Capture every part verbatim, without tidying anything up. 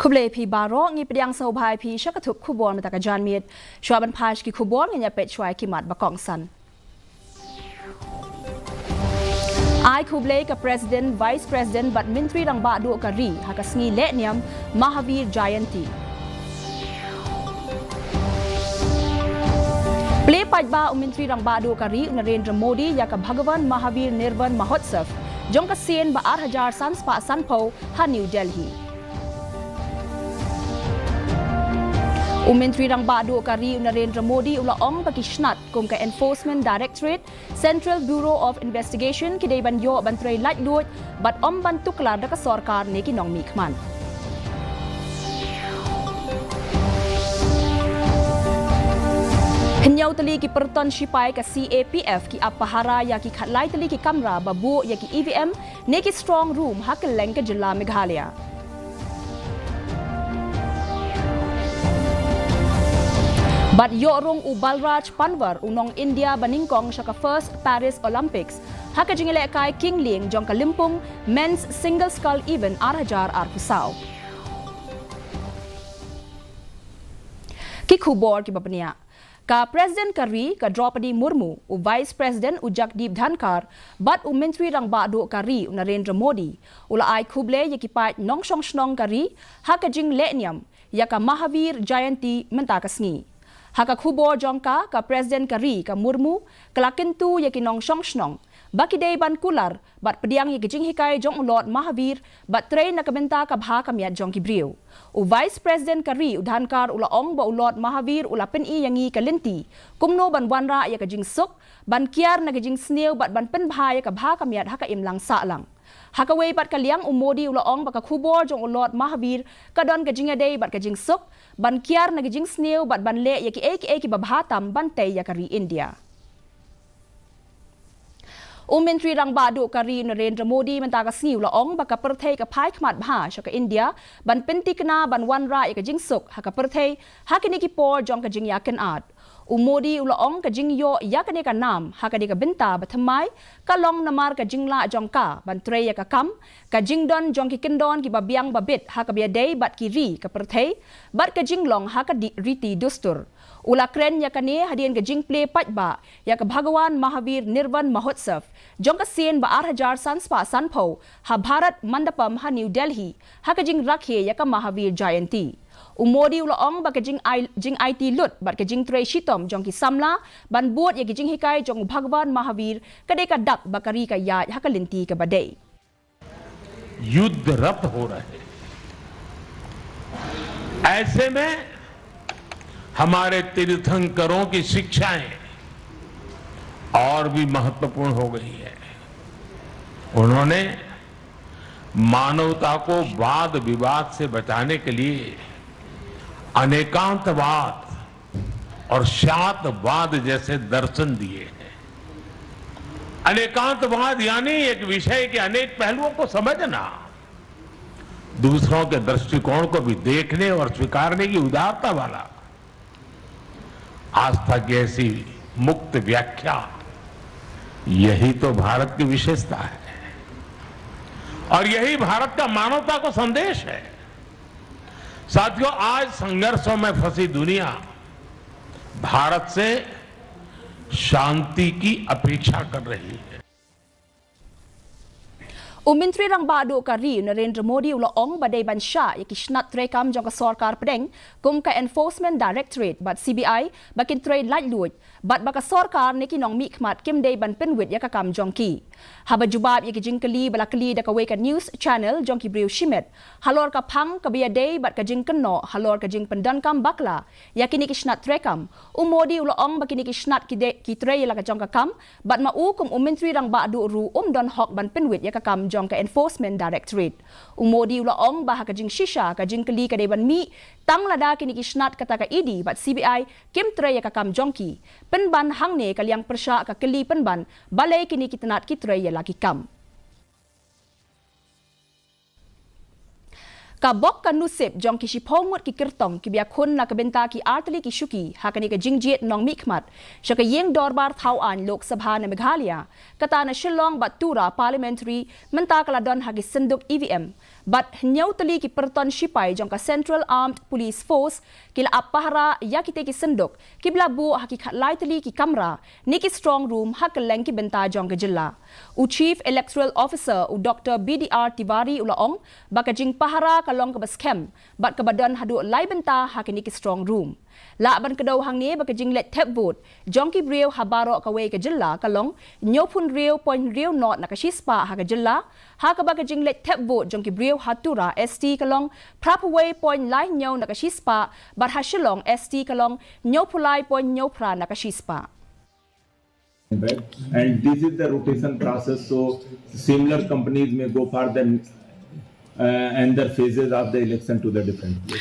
Khublei phi baroh, ngi pdiang sngewbha ïa phi sha ka thup khubor mynta ka janmiet. Shuwa ban phai sha ki khubor, ngin ïa peit shuwa ïa ki mat ba kongsan. Ai khublei ka President, Vice President bad Myntri Rangbah Duh ka ri ha ka sngi lehniam Mahavir Jayanti. Plie paidbah u Myntri Rangbah Duh ka ri u Narendra Modi ïa ka Bhagwan Mahavir Nirvan Mahotsav jong ka sien ba ar hajar san spah sanphew ha New Delhi. U Myntri Rangbah Duh ka ri u Narendra Modi u la ong ba ki snat kum ka Enforcement Directorate, Central Bureau of Investigation ki dei ban ïoh ban trei laitluid bad ym ban tuklar da ka sorkar ne ki nongmihkhmat. Hynñiew tylli ki pyrton shipai ka C A P F ki ap pahara ïa ki khatlai tylli ki kamra ba buh ïa ki E V M ne ki strong room ha kylleng ka jylla Meghalaya. Bad ïoh rung u Balraj Panwar, u nong India ba nyngkong sha ka First Paris Olympics ha ka jingïalehkai kynliang jong ka lympung Men's Single Scull Event ar hajar arphew saw. Ki khubor kiba bniah. Ka President ka ri, ka Droupadi Murmu, u Vice President, u Jagdeep Dhankhar, bad u Myntri Rangbah Duh ka ri, u Narendra Modi, u la ai khublei ïa ki paid nongshong shnong ka ri ha ka jinglehniam ïa ka Mahavir Jayanti mynta ka sngi. Ha ka khubor jong ka, ka President ka ri, ka Murmu, ka la kyntu ïa ki nongshong shnong ba ki dei ban kular bad pdiang ïa ki jinghikai jong u Lord Mahavir bad trei na ka bynta ka bha ka miat jong ki briew. U Vice President ka ri, u Dhankhar, u la ong ba u Lord Mahavir u la pyni ïa ngi ka lynti kumno ban wanrah ïa ka jingsuk, ban kiar na ka jingsniew bad ban pynbha ïa ka bha ka miat ha ka imlang sahlang. Ha kawei pat ka liang, u Modi u la ong ba ka khubor jong u Lord Mahavir ka don ka jingïadei bad ka jingsuk, ban kiar na ka jingsniew bad ban leh ïa kiei kiei kiba bha tam ban tei ïa ka ri India. U Myntri Rangbah Duh ka ri, Narendra Modi, mynta ka sngi u la ong ba ka pyrthei ka phai khmat bha sha ka India ban pynthikna ban wanrah ïa ka jingsuk ha ka pyrthei ha kine ki por jong ka jingïakynad. U Modi u la ong ka jingïoh ïa kane ka nam ha kane ka bynta ba thymmai ka long namar ka jinglah jong ka ban trei ïa ka kam, ka jingdon jong ki kyndon kiba biang ba bit ha kaba ïadei bad ki ri ka pyrthei bad ka jinglong ha ka di-, riti dustur. U la kren ïa kane hadien ka jingplie paidbah ïa ka Bhagwan Mahavir Nirvan Mahotsav jong ka sien ba ar hajar san spah sanphew ha Bharat Mandapam ha New Delhi ha ka jingrakhe ïa ka Mahavir Jayanti. U Modi u la ong ba ka jingai-, jingaiti lut bad ka jingtrei shitom jong ki samla ban bud ïa ki jinghikai jong u Bhagwan Mahavir ka dei ka dak ba ka ri ka ïaid ha ka lynti kaba dei. युद्ध रत हो रहे। ऐसे में हमारे तीर्थंकरों की शिक्षाएं और भी महत्वपूर्ण हो गई है। उन्होंने मानवता को वाद विवाद से बचाने के लिए अनेकांतवाद और शांतवाद जैसे दर्शन दिए हैं। अनेकांतवाद यानी एक विषय के अनेक पहलुओं को समझना, दूसरों के दृष्टिकोण को भी देखने और स्वीकारने की उदारता वाला आस्था की ऐसी मुक्त व्याख्या, यही तो भारत की विशेषता है और यही भारत का मानवता को संदेश है। साथियों, आज संघर्षों में फंसी दुनिया भारत से शांति की अपेक्षा कर रही है। U Myntri Rangbah Duh ka ri, u Narendra Modi, u la ong ba dei ban shah ïa ki snat treikam jong ka sorkar pdeng kum ka Enforcement Directorate bad C B I ba kin trei laitluid bad ba ka sorkar ne ki nongmihkhmat kim dei ban pynwit ïa ka kam jong ki. Haba jubab ïa ki jingkylli ba la kylli da kawei ka news channel jong ki briew shimet halor ka phang kaba ïadei bad ka jingkynnoh halor ka jingpyndonkam bakla ïa kine ki snat treikam, u Modi u la ong ba kine ki snat ki dei ki trei ïa la ka jong ka kam, bad ma u kum u Myntri Rangbah Duh ruh um don hok ban pynwit ïa ka kam jong ka Enforcement Directorate. U Modi u la ong ba ha ka jingshisha ka jingkylli ka dei ban mih tang lada kine ki snat kata ka E D bad C B I kim trei ïa ka kam jong ki. Pynban hangne ka liang pyrshah ka kylli pynban balei kine ki tnat ki trei ïa la ki kam. Ka bok ka nusip jong ki shiphew ngut ki kyrtong kiba ïakhun na ka bynta ki artylli ki shuki ha kane ka jingjied nongmihkhmat sha ka ïing dorbar thaw aiñ Lok Sabha na Meghalaya, kata na Shillong bad Tura Parliamentary, mynta ka la don ha ki synduk E V M Bad hynñiew tylli ki pyrton shipai jong ka Central Armed Police Force ki la ap pahara ïa kitei ki synduk kiba la buh ha ki khatlai tylli ki kamra ne ki strong room ha kylleng ki bynta jong ka jylla. U Chief Electoral Officer, u Doctor B D R Tiwari, u la ong ba ka jingpahara ka long kaba skhem bad kaba don haduh lai bynta ha kine ki strong room. Lah ban kdew hangne ba ka jingleit thep vote jong ki briew ha baroh kawei ka jylla ka long hynñiewphew hynriew point hynriew nod na ka shispah ha ka jylla, ha kaba ka jingleit thep vote jong ki briew ha Tura S T ka long phraphew wei point lai hynñiew na ka shispah, bad ha Shillong S T ka long hynñiewphew lai point hynñiewphra na ka shispah. And this is the rotation process, so similar companies may go for the uh, and their phases of the election to the different place.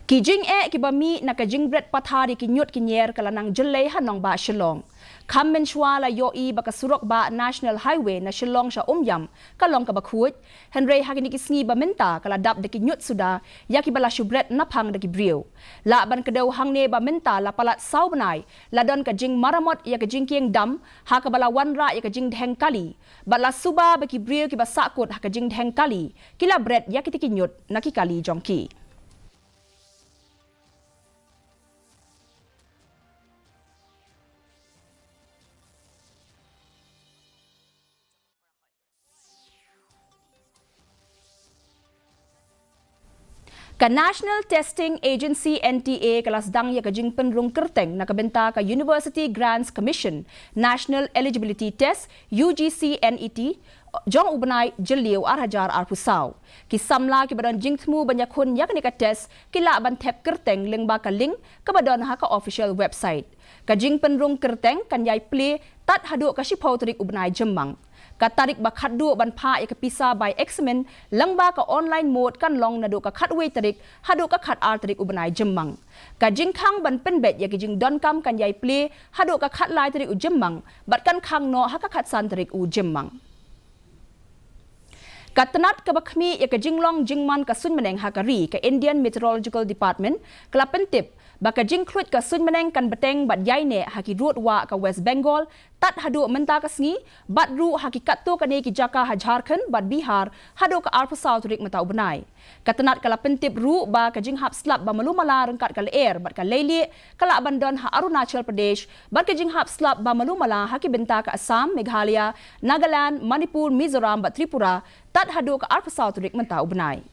Ki jingeh kiba mih na ka jingbret pathar ïa ki ñiut ki ñier ka la nang jyllei ha nongbah Shillong. Kham mynshuwa la ïohi ba ka surok bah National Highway na Shillong sha Umiam ka long kaba khuid, hynrei ha kine ki sngi ba mynta ka la dap da ki ñiut suda ïa kiba la shu bret naphang da ki briew. Lah ban kdew hangne ba mynta la palat saw bnai la don ka jingmaramot ïa ka jingkieng dam, ha kaba la wanrah ïa ka jingdheng kali. Bad la suba ba ki briew kiba sahkut ha ka jingdheng kali ki la bret ïa kitei ki ñiut na ki kali jong ki. Ka National Testing Agency, N T A, ka la sdang ïa ka jingpynrung kyrteng na ka bynta ka University Grants Commission National Eligibility Test, U G C NET, jong u bnai Jylliew ar hajar arphew saw. Ki samla kiba don jingthmu ban ïakhun ïa kane ka test ki lah ban thep kyrteng lyngba ka link kaba don ha ka official website. Ka jingpynrung kyrteng kan ïai plie tad haduh ka shiphew tarik u bnai Jymmang. Ka tarik ba khatduh ban phah ïa ka pisa bai eksamin lyngba ka online mode kan long naduh ka khatwei tarik haduh ka khatar tarik u bnai Jymmang. Ka jingkhang ban pynbeit ïa ka jingdonkam kan ïai plie haduh ka khatlai tarik u Jymmang bad kan khang noh ha ka khatsan tarik u Jymmang. Ka tnat kaba khmih ïa ka jinglong jingman ka suiñbneng ha ka ri, ka Indian Meteorological Department, ka la pyntip ba ka jingkhluit ka suiñbneng kan bteng bad ïaineh ha ki rud wah ka West Bengal tad haduh mynta ka sngi, bad ruh ha ki katto katne ki jaka ha Jharkhand bad Bihar haduh ka arphew saw tarik mynta u bnai. Ka tnat ka la pyntip ruh ba ka jinghap slap ba malu mala ryngkat ka lyer bad ka leilieh ka lah ban don ha Arunachal Pradesh, bad ka jinghap slap ba malu mala ha ki bynta ka Assam, Meghalaya, Nagaland, Manipur, Mizoram bad Tripura tad haduh ka arphew saw tarik mynta u bnai.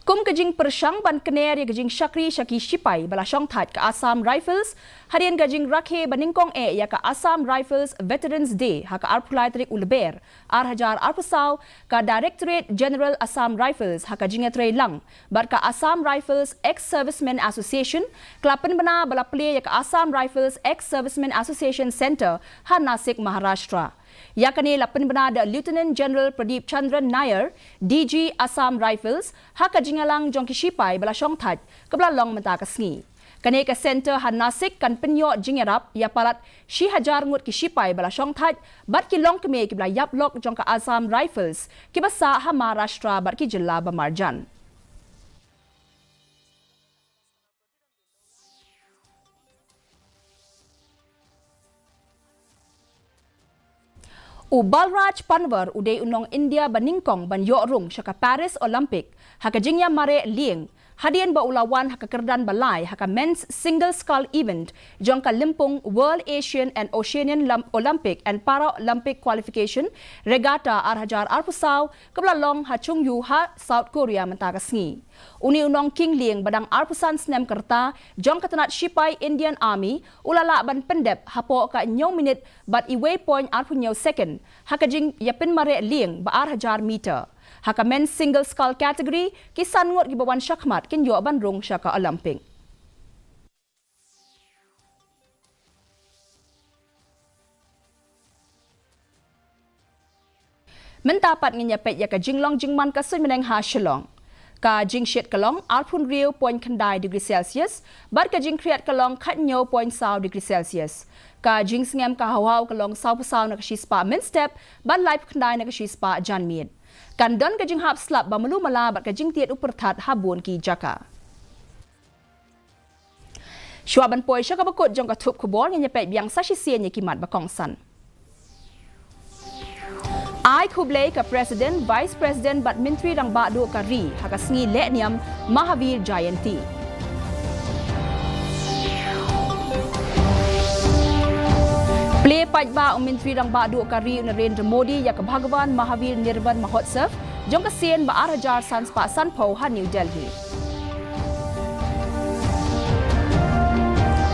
Kum ka jingpyrshang ban kner ïa ka jingshakri sha ki shipai ba la shongthait, ka Assam Rifles, hadien ka jingrakhe banyngkong eh ïa ka Assam Rifles Veterans Day ha ka arphew lai tarik u Lber ar hajar arphew saw, ka Directorate General Assam Rifles ha ka jingïatreilang bad ka Assam Rifles Ex-Servicemen Association ka la pynbna ba la plie ïa ka Assam Rifles Ex-Servicemen Association Centre ha Nasik, Maharashtra. Ïa kane la pynbna da Lieutenant General Pradeep Chandran Nair, D G Assam Rifles, ha ka jingïalang jong ki shipai ba la shongthait kaba la long mynta ka sngi. Kane ka centre ha Nasik kan pynïoh jingïarap ïa palat shi hajar ngut ki shipai ba la shongthait bad ki longkmie kiba la ïap lok jong ka Assam Rifles kiba sah ha Maharashtra bad ki jylla ba marjan. U Balraj Panwar u dei u nong India banyngkong ban ïoh rung sha ka Paris Olympic ha ka jingïamareh lieng, hadien ba u la wan ha ka kyrdan ba lai ha ka Men's Single Scull event jong ka lympung World, Asian and Oceanian Lym-, Olympic and Paralympic Qualification Regatta ar hajar arphew saw kaba la long ha Chungju ha South Korea mynta ka sngi. Une u nongkieng lieng ba dang arphew san snem ka rta jong ka tnat shipai Indian Army u la lah ban pyndep hapoh ka hynñiew minit bad uwei point arphew hynñiew second ha ka jingïapynmareh lieng ba ar hajar meter. Ha ka Men's Single Scull category, ki san ngut kiba wan shakhmat kin ïoh ban rung sha ka Olympic. Mynta pat ngin ïa peit ïa ka jinglong jingman ka suiñbneng ha Shillong. Ka jingshit ka long arphew hynriew point khyndai degree Celsius, bad ka jingkhriat ka long khathynñiew point saw degree Celsius. Ka jingsngem ka haw haw ka long sawphew saw na ka shispah mynstep, bad laiphew khyndai na ka shispah janmiet. Kan don ka jinghap slap ba malu mala bad ka jingtied u pyrthat ha bun ki jaka. Shuwa ban poi sha kaba kut jong ka thup khubor, ngin ïa peit biang sa shisien ïa ki mat ba kongsan. Ai khublei ka President, Vice President bad Myntri Rangbah Duh ka ri ha ka sngi leh niam Mahavir Jayanti. Plie paidbah u Myntri Rangbah Duh ka ri u Narendra Modi ïa ka Bhagwan Mahavir Nirvan Mahotsav jong ka sien ba ar hajar san spah sanphew ha New Delhi.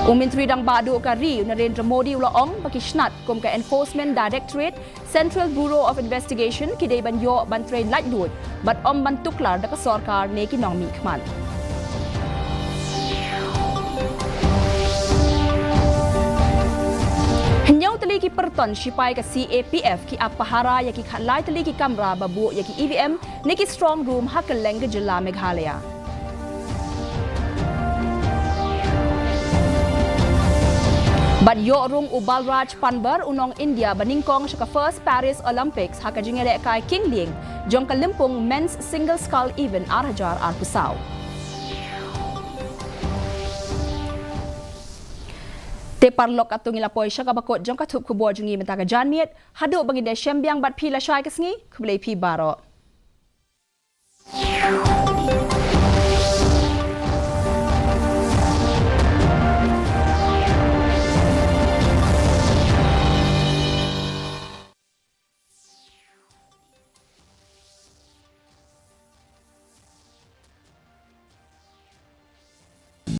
U Myntri Rangbah Duh ka ri u Narendra Modi u la ong ba ki snat kum ka Enforcement Directorate, Central Bureau of Investigation ki dei ban ïoh ban trei laitluid bad ym ban tuklar da ka sorkar ne ki nongmihkhmat. Hynñiew tylli ki pyrton shipai ka C A P F ki ap pahara ïa ki khatlai tylli ki kamra ba buh ïa ki E V M ne ki strong room ha kylleng ka jylla Meghalaya. Bad ïoh rung u Balraj Panbar u nong India ba nyngkong sha ka First Paris Olympics ha ka jingïalehkai kylleng jong ka lympung Men's Single Scull Event ar hajar arphew saw. Te paralok, katto ngi la poi sha kaba kut jong ka thup khubor jong ngi mynta ka janmiet, haduh ba ngin ïashem biang bad phi lashai ka sngi, khublei phi baroh.